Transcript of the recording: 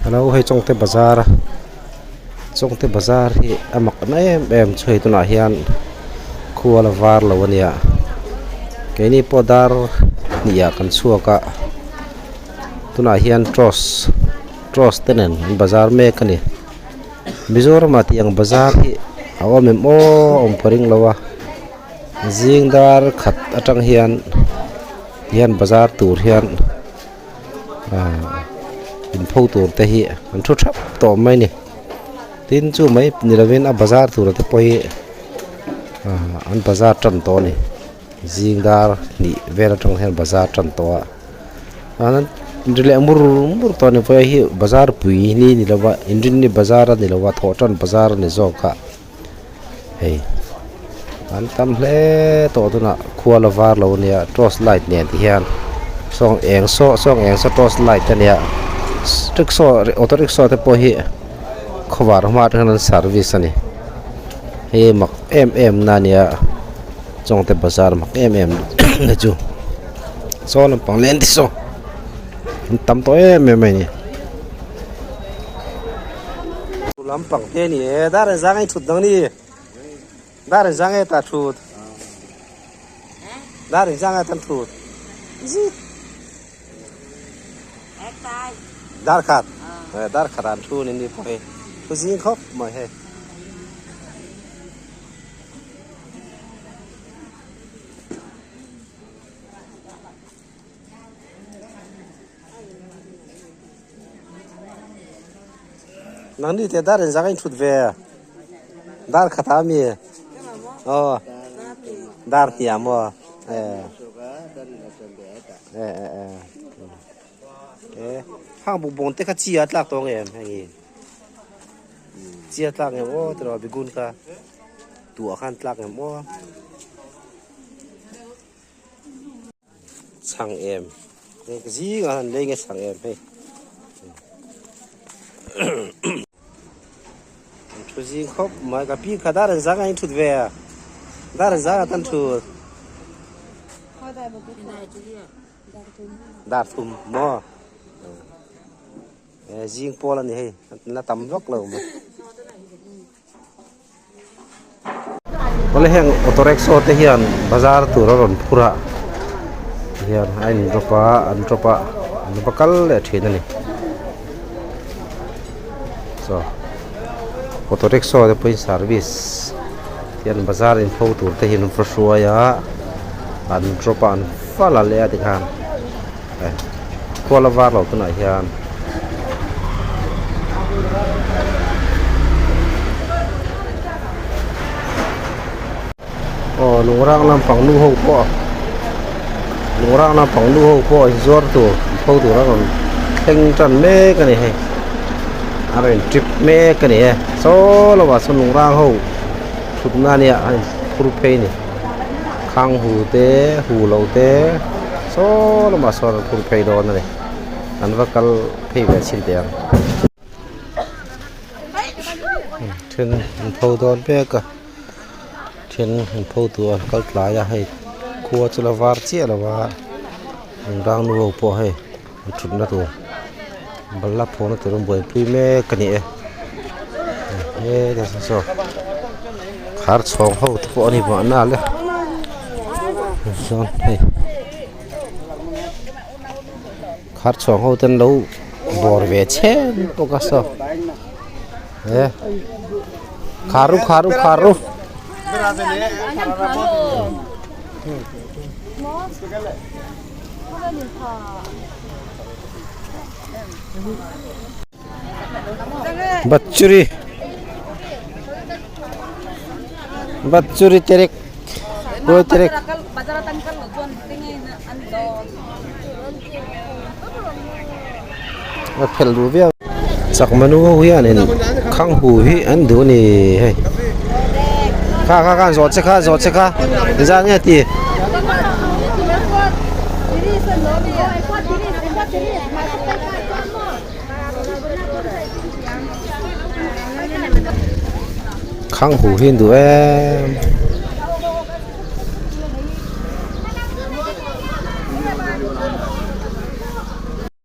Hello hei Chawngte bazar a Chawngte bazar hi a mak na em em chu hei tunah hian khua la var lo a nia keini pawh dar hnih ah kan chhuak a tunah hian tross tross te nen an bazar mek a ni Mizoram ah tiang bazar hi a awm em aw awm ka ring lo a zing dar khat atang hian hian bazar tur hian. Ahh inpho tur te hi an thu thap tawh mai a ni tin chu mai ni lovin a bazar tura te pawh hi ahh an bazar tan tawh a ni zing dar hnih vel atang hian bazar tan tawh a chuan ri leh mur mur tawh a ni vawiin hi bazar pui ni ni lova inrinni bazar a ni lova thawhtan bazar a ni zawk a hei an tam hle tawh tunah khua la var lo ania torch light nen ti hian sawng eng saw sawng eng saw torch light ania rickshaw auto rickshaw te pawh hi khawvar hma atang hian an service ani hei mak em em na ania chawngte bazar mak em em na chu saw lampang leh an ti saw an tam tawh em em mai a ni. Lampang te ni e dar an zang ei thut dang ni dar an zang e ta thut dar an zang e tan thut dar khat dar khat an thu ni ni pawh hei thu zing khawp mai hei. Nangni te dar in zang in thut ve dar khat ah mi aw dar hniam aw e e e e hang bukbawng te kha chi a tlak tawh ang em heng hi chi a tlak em aw tiraw bigun kha tuah khan tlak em aw. Chhang em zingah han lei nge chhang em hei an thu zing khawp mai ka pi kha dar an zang a in thut ve a dar an zang a tan thut dar thum maw zing pawl a ni hei la tam vak lo mai. Awle heng auto rickshaw te hian bazar tur a rawn phur a tihian a in drop a an drop a an va kal leh thin a ni chaw auto rickshaw te pawhin service tihian bazar in pho tur te hi an va hruai a an drop a an va la leh a tikhan Kuala var lo tunah hian aw lungrang lampang nu ho pawh lungrang lampang nu ho pawh inzuar tur pho tur a rawn thleng tan mek a ni hei a rawn trip mek a ni e saw lovah sawn lungrang ho thutna a nia a inphur phei a ni. Khang hu te hu lo te saw lamah sawn an phur phei dawn a ni an va kal phei ve chhin teh ang then an pho dawn mek a then an pho tur an kal tlai a hei khua chu la var chiah lo a rang nu ho pawh hei an thutna tur balhla phawhna tur an buaipui mek a ni e he saw khar chhawng ho te pawh a ni mahna le chuan hei khar chhawng ho te an lo bawr ve chhen bawk a saw he khar u khar u khar u. Batchuri Batchuri terek kawi terek a phelh duh viau chakma nu ho hianin khang hu hi an duh a ni hei kha kha khan zawh che kha zawh che kha engzat nge ti. Khang hu hi an duh em.